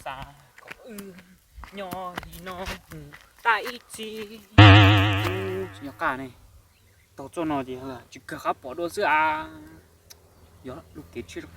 Xav kom wb nyob li no mus tag ib txhis. Tsis nyob qab ne, tau txoj no ces tsis kawg qab pom dua xwb a. Yog lub kev tshiab zoo.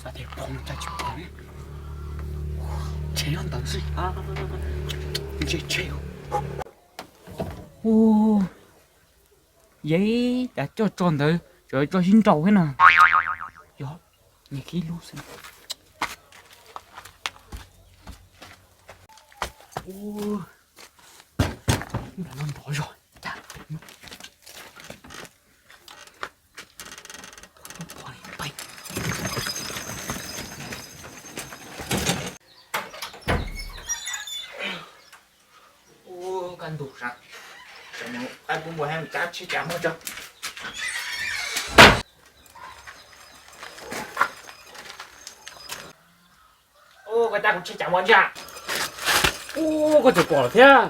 Xav tias pom cas tsis pom ne. Ntshe nyob ntawd xwb. Ntshe ntshe. Yeej, cas coj tso ntawd tseem tso sib nraus thiab no. Yog, nyiam kiag ib lub xwb. Ub, nrov zog cas. Ub, kaj ntug sas, sawv mus qaib pub npua thiab mus cab tsheb cav muag tso. Ub, koj cab kuv tsheb cav mus ntsia. Ub, koj tseem pom thiab.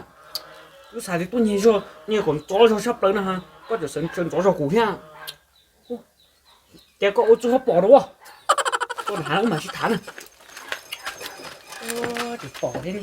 Wb xav tias tuaj nyiag zog, nyiag kom nrov zog sab plaws no, koj tseem sawv nrov zog kuv thiab. Ces koj ua txuj hauv pom rau, koj hnav wb mam sib tham na. Tseem pom thiab ne.